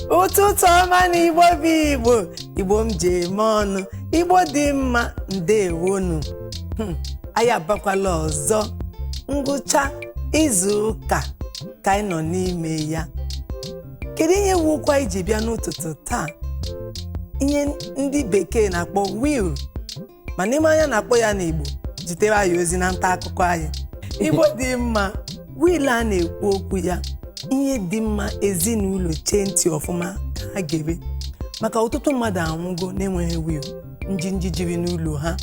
Ụtụtụ ọma na Igbo bụ Igbo, Igbo m ji eme ọnụ, Igbo dị mma, ndewonu. Anyị abakwala ọzọ ngwụcha izu ụka ka anyị nọ n'ime ya. Kedu ihe wukwa iji bịa n'ụtụtụ taa? Ihe ndị bekee na-akpọ will, ma n'ime anya na-akpọ ya n'Igbo, zitere anyị ozi na nta akụkọ anyị. Igbo dị mma, will a na-ekwu okwu ya, ihe dị mma ezinụlọ chee ntị ọfụma ka ha gere, maka ọtụtụ mmadụ anwụgo na-enweghị will. Njinji jiri n'ụlọ ha,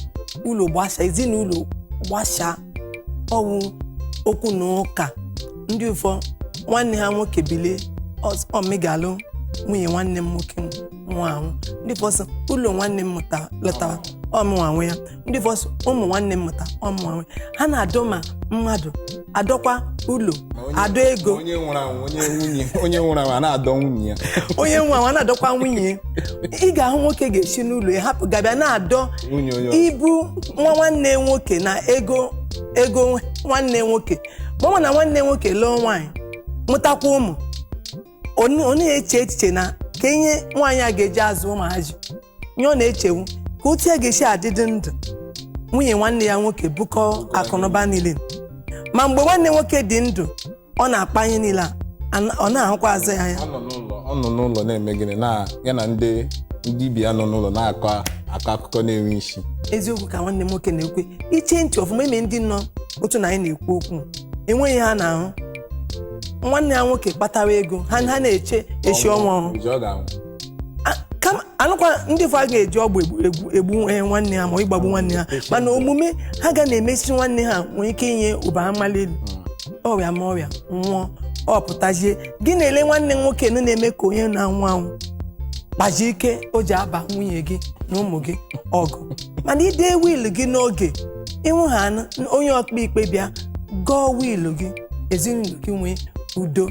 ụlọ gbasa, ezinụlọ gbasa, ọwụ okwu na ụka. Ndị ụfọ nwanne ha nwoke bilie ọmịgalụ nwunye nwanne m nwoke nwa anwụ. Ndị ụfọ sị ụlọ nwanne m mụta lọtara ọmụnwa nwe ya. Ndị ụfọ sị ụmụ nwanne m mụta ọmụnwa nwe ha. Na-adọ ma mmadụ adọkwa ụlọ, adọ ego. Onye nwụrụ anwụ, onye nwunye onye nwụrụ anwụ a na-adọ nwunye ya. Onye nwe anwụ a na-adọkwa nwunye. Ị ga-ahụ nwoke ga-esi n'ụlọ ya hapụ gabịa na-adọ nwunye onye ọzọ. Ibu nwa nwanne nwoke na ego nwanne nwoke, ma ọ na nwanne nwoke lụọ nwaanyị mụtakwa ụmụ, ọ na-eche echiche na ka ihe nwaanyị a ga-eji azụ ụmụazị. Ihe ọ na-echewu ka otu ya ga-esi adịdị ndụ, nwunye nwanne ya nwoke bukọ akụnụba niile. Ma mgbe nwanne nwoke dị ndụ, ọ na-akpa ihe niile a, ọ na-ahụkwa azụ ya anya. Ọ nọ n'ụlọ na-eme gịnị? Na ya na ndị ibi ya nọ n'ụlọ na-akọ akọ akụkọ na-enwe isi. Eziokwu ka nwanne m nwoke na-ekwe. Iche ntị ọfụma, eme ndị nọ otu na anyị na-ekwu okwu enweghị ha na-ahụ nwanne ya nwoke kpatara ego ha, ha na-eche echi ọnwa ọrụ. Eji ọ ga-anwụ. Kama anụkwa ndị fọ a ga-eji ọgbụ egbu egbu egbu nwanne ha ma ịgbagbu nwanne ha, mana omume ha ga na-emesi nwanne ha nwere ike inye ụba mmalị elu, ọrịa ma ọrịa nwụọ, ọ pụtazie gị na-ele nwanne m nwoke nọ na-eme ka onye na-anwụ anwụ kpaji ike o ji aba nwunye gị na ụmụ gị ọgụ. Mana ide will gị n'oge, ịnwụ ha anụ, onye ọkpa ikpe bịa gọọ will gị, ezinụlọ gị nwee udo.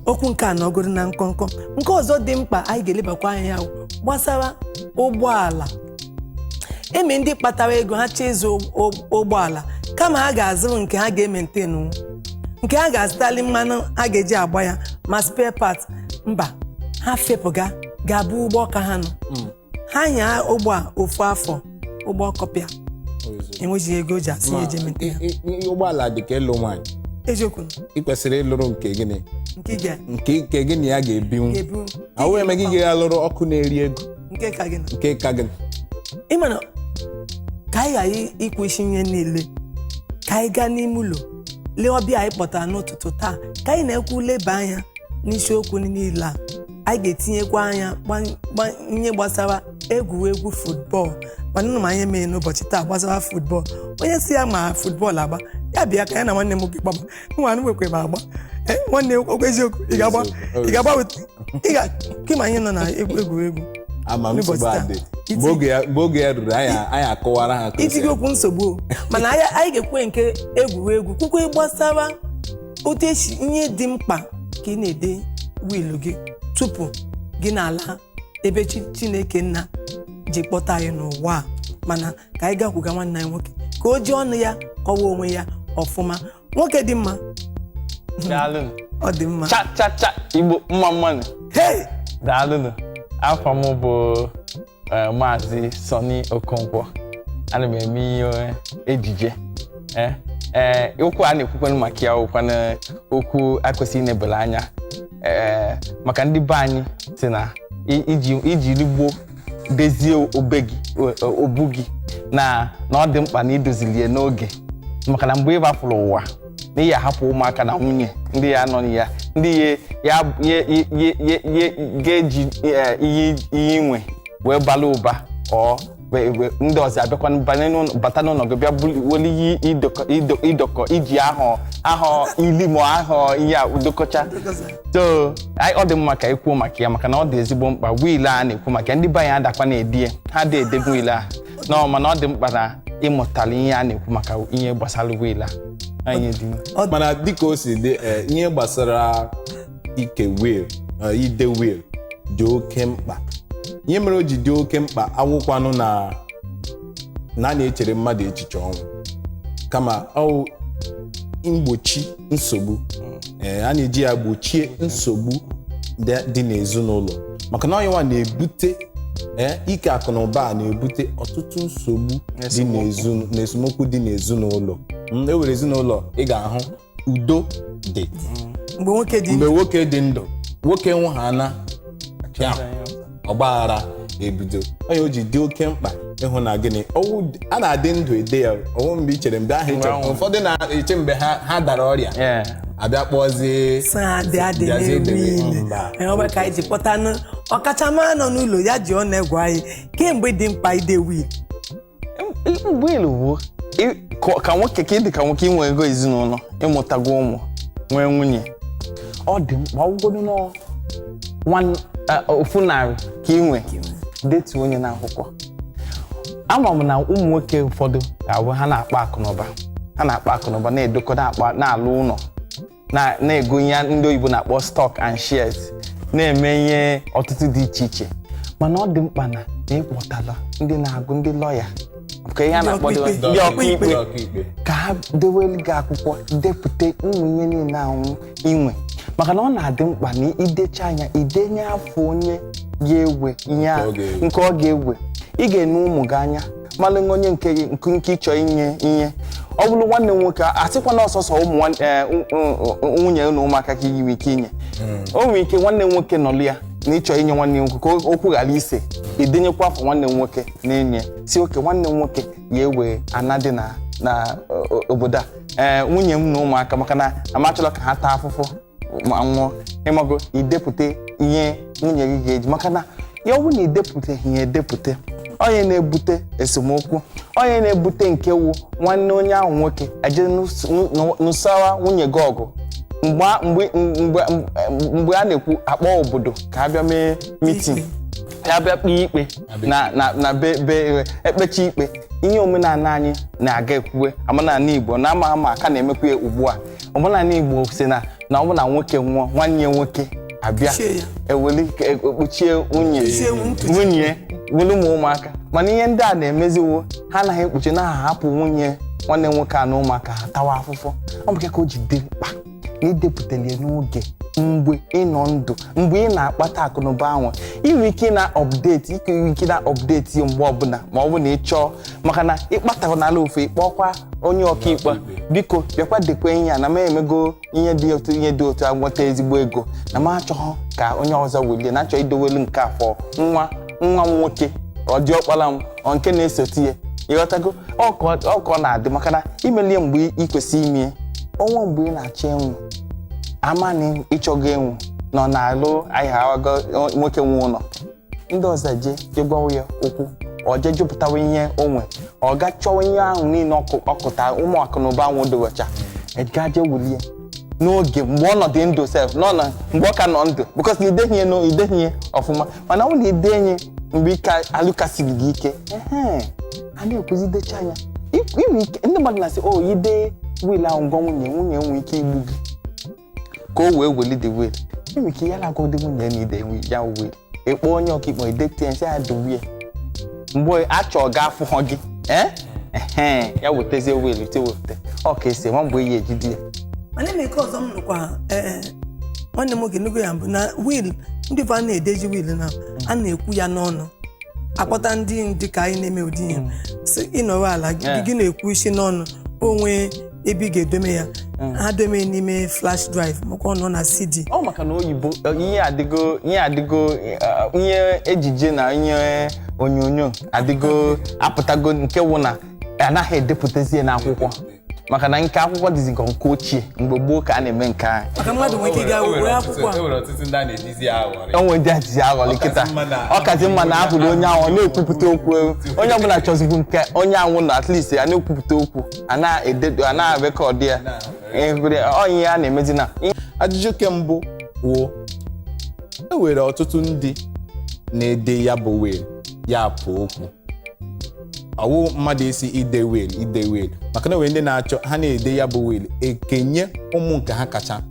Okwu nke a nọgoro na nkọnkọ. Nke ọzọ dị mkpa anyị ga-elebakwa anya ya gbasara ụgbọala. Eme ndị kpatara ego ha chọọ ịzụ ụgbọala, kama ha ga-azụrụ nke ha ga-ementenu, nke ha ga-azụtali mmanụ a ga-eji agba ya ma spare part, mba, ha fepụga ga-abụ ụgbọ ka ha nọ ha nyaa ụgbọ a ofu afọ, ụgbọ kọpịa, enweghị ego o ji asị ya eji emente ya. Ụgbọala dị ka ịlụ nwaanyị. Eziokwu. Ị kwesịrị ịlụrụ nke gịnị? Nke ị nke gị na ya ga-ebinwu. Ga-ebu. Ahụ eme gị ga-alụrụ ọkụ na-eri ego. Nke ka gị nọ. Nke ka gị. Ị ma na ka anyị ghara ịkwụsị ihe niile, ka anyị gaa n'ime ụlọ lee ọbịa anyị kpọtara n'ụtụtụ taa, ka anyị na-ekwu leba anya n'isiokwu niile a. Anyị ga-etinyekwa anya ihe gbasara egwuregwu football, mana ụnụ ma ihe mere n'ụbọchị taa gbasara football. Onye si ya ma football agba, ya bịa ka ya na nwanne m nwoke gbaba. Nwa anụ nwekwe ma agba. Nwanne, okwu eziokwu, ị ga-agba, ị ga-agba ị ga kịma ihe nọ na egwuregwu Ama m n'ụbọchị nsogbu taa. adị. Mgbe oge ya ruru, anyị akọwara ha ka o si Itigo adị. Okwu nsogbu o. Mana anyị ga-ekwe nke egwuregwu kwukwe gbasara otu esi ihe dị mkpa ka ị na-ede will gị tupu gị na-ala ebe Chineke nna ji kpọta anyị n'ụwa a. Mana ka anyị gakwuga nwanne anyị nwoke ka o ji ọnụ ya kọwaa onwe ya ọfụma. Nwoke dị mma. Daalụnụ. Ọ dị mma. Cha cha cha, Igbo mma mmanụ. Hey! Daalụnụ. Afọ m bụ Maazị Sonny Okonkwo. Ana m eme ihe ejije. Okwu a na-ekwukwanụ maka ya wụkwanụ okwu akwesịghị inebele anya, maka ndị be anyị si na iji rigbo dezie obe gị, obu gị na ọ dị mkpa na idozilie n'oge, maka na mgbe ị bafụrụ ụwa na ị ya ahapụ ụmụaka na nwunye ndị ya nọ na ya, ndị ya ya ye ye ye ye ga-eji ihe inwe wee bara ụba, ọ ndị ọzọ abịakwa banye n'ụlọ, bata n'ụlọ gị bịa weli ihe idokọ idokọ iji ahọ ahọ ili ma ahọ ihe a dokọcha. So ọ dị mma ka anyị kwuo maka ya, maka na ọ dị ezigbo mkpa. Will a na-ekwu maka ya, ndị be anyị adakwa na-edi ya, ha dị edebe will a nọ, mana ọ dị mkpa na ịmụtala ihe a na-ekwu maka ihe gbasara will a. Anyị dị Mana dịka o si dị, ihe gbasara ike will, ide will dị oke mkpa. Ihe mere o ji dị oke mkpa awụkwanụ na a na-echere mmadụ echiche ọnwụ, kama ọ mgbochi nsogbu. A na-eji ya gbochie nsogbu. dị n'ezinụlọ, maka na ọ yanwa na-ebute ike akụ na ụba a na-ebute ọtụtụ nsogbu dị na esemokwu dị n'ezinụlọ. E nwere ezinụlọ ị ga-ahụ udo dị mgbe nwoke dị mgbe nwoke dị ndụ, nwoke nwụhana ya, ọgbaghara ebido. Onye o ji dị oke mkpa ịhụ na gịnị, ọnwụ a na-adị ndụ ede ya, ọnwụ mgbe i chere mgbe ahụ i chere. Ụfọdụ na-eche mgbe ha dara ọrịa abịa kpọzie sa dị adị bịazie na-ewu debe. ile. Mba. Ee, ọ bụ ka anyị ji kpọtanụ ọkachamara nọ n'ụlọ ya ji ọnụ egwu anyị kemgbe dị mkpa ide will. Will bụ ka nwoke ka ị dị ka nwoke inwe ego ezinụlọ, ịmụtago ụmụ, nwee nwunye, ọ dị mkpa ọgwụgodo nọ ofu narị ka ị nwe detuo onye n'akwụkwọ. Ama m na ụmụ nwoke ụfọdụ ga-abụ ha na-akpa akụnụba, ha na-akpa akụnụba, na-edokọ, na-akpa, na-alụ ụlọ, na-ego ihe ndị oyibo na-akpọ stock and shares, na-eme ihe ọtụtụ dị iche iche. Mana ọ dị mkpa na ịkpọtala ndị na-agụ, ndị lọya, ka ihe a na-akpọ ndị ọkaikpe, ka ha dewelu gị akwụkwọ, depụta ụmụ ihe niile ahụ inwe, maka na ọ na-adị mkpa na idecha anya, idenye afọ onye ga-ewe ihe a nke ọ ga-ewe. Ị ga-ene ụmụ gị anya, malụ onye nke gị nke ịchọ inye ihe. Ọ bụrụ nwanne m nwoke, asịkwa na ọsọsọ ụmụ nwunye na ụmụaka ka ị nwere ike inye. O nwere ike nwanne m nwoke nọlụ ya na ịchọ inye nwanne m nwoke ka okwu ghara ise, idenyekwa afọ nwanne m nwoke na-enye, si oke nwanne m nwoke ya ewe ana dị na obodo a, ee, nwunye m na ụmụaka, maka na amachọrọ ka ha taa afụfụ ma nwụọ. Ịmago, idepụta ihe nwunye gị ga-eji, maka na ya ọ bụrụ na idepụtaghị ya edepụta, onye na-ebute esemokwu, onye na-ebute nke wu nwanne onye ahụ nwoke eje nụsawa nwunye gị ọgụ. Mgbe a na-ekwu akpọ obodo ka a bịa mee meeting, ya bịa kpee ikpe na be ekpechi ikpe, ihe omenala anyị na-aga ekwuwe, omenala Igbo na ama ama aka na-emekwa ya ugbu a. Omenala Igbo si na ọ bụ na nwoke nwụọ, nwanne ya nwoke abịa eweli ekpuchie nwunye welu ụmụ ụmụaka. Mana ihe ndị a na-emeziwo, ha anaghị ekpuchi, na-ahapụ nwunye nwanne nwoke a na ụmụaka ha tawa afụfụ. Ọ bụ ka o ji dị mkpa na idepụtara ya n'oge, mgbe ị nọ ndụ, mgbe ị na-akpata akụnụba ahụ. Ị nwere ike na update, ị ike na update ya mgbe ọbụla ma ọ bụ na ị chọọ, maka na ịkpatara n'ala ofe, ịkpọkwa onye ọkaikpe, biko bịakwa dekwe ihe a na m emego ihe dị otu, ihe dị otu a, nweta ezigbo ego, na m achọghọ ka onye ọzọ welie, na achọ idowelu nke afọ nwa nwa m nwoke, ọ dị ọkpara m, ọ nke na-esote ya. Ịghọtago? Ọ ka ọ na-adị, maka na imelie mgbe ị kwesị ime ọnwa, mgbe ị na-achọ enwu, ama na ịchọgo enwu nọ na-alụ ahịa nwoke nwe ụlọ, ndị ọzọ je gwawa ya okwu, ọ je jupụtawa ihe o nwe, ọ ga chọwa ihe ahụ niile ọkụta ụmụ akụnụba ahụ dowecha, ga je wulie n'oge mgbe ọ nọ dị ndụ sef, nọ na mgbe ọ ka nọ ndụ, because na ideghie no ideghie ọfụma. Mana ọ na idenye mgbe ike alụkasịrị gị ike, ehe, a na-ekwuzidecha anya inwe ike. Ndị mmadụ na-asị o ide will ahụ ngwa nwunye, nwunye nwee ike igbu gị ka o wee weli the will. Inwe ike ya na-agwado nwunye na ide ya will, ịkpọ onye ọkaikpe, idete nsị ya dowie mgbe a chọọ ga afụghọ gị, ehe, ya wetazie will te wepụta ọ ka esi nwa mgbe ya ejide ya. Mana eme nke ọzọ m nụkwa, ee, nwanne m nwoke nnukwu ya mbụ na will ndị bụ a na-edeji will na a na-ekwu ya n'ọnụ, akpọta ndị dị ka anyị na-eme ụdị ihe si ịnọrọ ala gị na-ekwu isi n'ọnụ onwe ebe ị ga-edome ya, ha dome n'ime flash drive makwa ọ nọ na CD. Ọ maka na oyibo ihe adịgo, ihe adịgo, ihe ejije na ihe onyonyo adịgo apụtago, nke wụ na anaghị edepụtazie n'akwụkwọ, maka na nke akwụkwọ dịzi ka nke ochie, mgbe gboo ka a na-eme nke ahụ. Maka mmadụ nwere ike ịga were akwụkwọ a. E nwere ọtụtụ ndị a na-ejizi aghọrị. Onwe ndị ajizi aghọrị kịta. Ọ kazi mma na ahụrụ onye ahụ na-ekwupụta okwu. Onye ọbụla chọzikwu nke onye ahụ nọ, at least ya na-ekwupụta okwu, a na-ededo, a na-record ya, ọ ihe a na-emezi na Ajụjụ nke mbụ wụ, e nwere ọtụtụ ndị na-ede ya bụ will ya pụ okwu, ọwụ mmadụ isi ide will, ide will, maka na nwere ndị na-achọ ha na-ede ya bụ will ekenye ụmụ nke ha kacha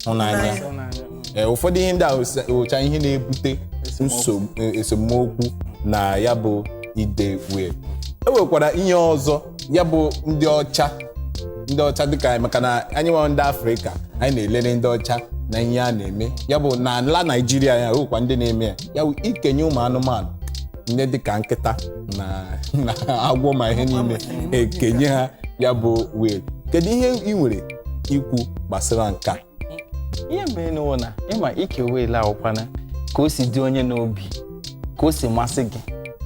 hụ n'anya. Ụfọdụ ihe ndị a wụcha ihe na-ebute esemokwu na ya bụ ide will. E nwekwara ihe ọzọ, ya bụ ndị ọcha, ndị ọcha dịka anyị, maka na anyị nwa ndị Afrịka anyị na-elere ndị ọcha. Na ihe a na-eme ya bụ na ala Naijiria, ya nwekwa ndị na-eme ya, ya bụ ikenye ụmụ anụmanụ ndị dịka nkịta na agwọ ma ihe niile, ekenye ha ya bụ will. Kedu ihe ị nwere ikwu gbasara nke a? Ihe mere n'ụwa na ịma ike will awụkwana ka o si dị onye n'obi, ka o si masị gị.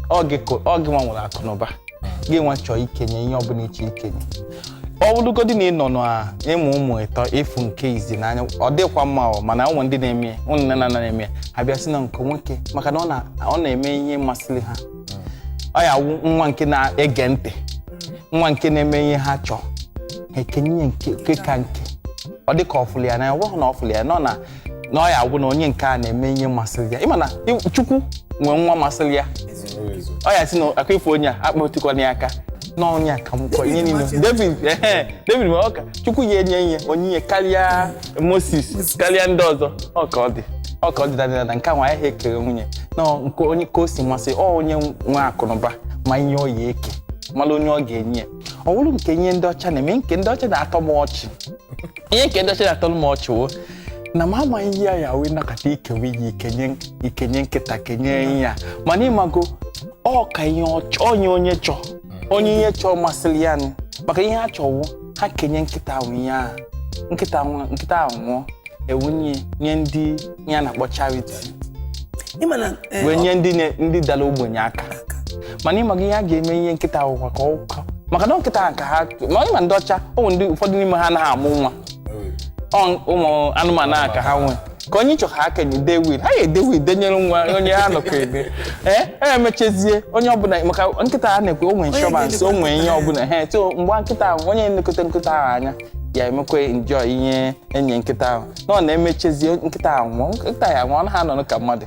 Ọ gị ọ gị nwa nwere akụ na ụba gị, nwa chọọ ikenye ihe ọbụla iche ikenye. Ọ bụrụgodị na ị nọ n'ịmụ ụmụ ịtọ, ịfụ nke izi n'anya, ọ dịkwa mma ọ, mana ụmụ ndị na-eme ya, ụmụ nne na nna na-eme ya, ha bịa sị na nke nwoke, maka na ọ na-eme ihe masịrị ha. Ọ ya wụ nwa nke na-ege ntị, nwa nke na-eme ihe ha chọọ, ha ekenye ya nke ka nke ọ dị ka ọ fụrụ ya n'anya. Ọ bụghị na ọ fụrụ ya nọ na ọ ya awụ na onye nke a na-eme ihe masịrị ya. Ịma na Chukwu nwee nwa masịrị ya, ọ ya sị na akwa ife onye a akpọtụkwana ya aka na onye a ka m kọ ihe niile. David, ehe, David ma ọ ka Chukwu ya enye ihe onyinye karịa Moses, karịa ndị ọzọ. Ọ ka ọ dị, ọ ka ọ dị dadịda na nke ahụ anyị ha ekere nwunye na nke onye ka o si masị ọ, onye nwe akụnụba ma ihe ọ ya eke, mara onye ọ ga-enye ya. Ọ bụrụ nke ihe ndị ọcha na-eme, nke ndị ọcha na-atọ m ọchị. Ihe nke ndị ọcha na-atọ m ọchị wo na m amaghị ihe ya wee nakọta ikewe ya, ikenye nkịta, kenye ihe ya, mana ịmago ọ ka ihe ọchọ onye chọọ, onye ihe chọọ masịrị ya nụ. Maka ihe ha chọwụ, ha kenye nkịta ahụ ihe ahụ, nkịta ahụ nwụọ, ewunye nye ndị ihe a na-akpọ charity. Ịma na wee nye ndị dara ogbenye aka. Mana ịmaga ihe a ga-eme ihe nkịta ahụ ka ọ maka na nkịta ahụ ka ha ma ịma ndị ọcha ụmụ ndị ụfọdụ n'ime ha anaghị amụ nwa. Ọ ụmụ anụmanụ a ka ha nwee, ka onye ịchọ ka ha kenye dee will, ha ga-ede will denyere nwa onye ha nọkọ ede. Ee, emechezie onye ọbụla, maka nkịta a na-ekwe o nwee insurance, o nwee ihe ọbụla he. So mgbe nkịta ahụ, onye na-elekọta nkịta ahụ anya ya emekwa enjoy ihe enye nkịta ahụ na ọ na-emechezie nkịta ahụ nwụọ, nkịta ya nwụọ, ọ naghị anọ ka mmadụ.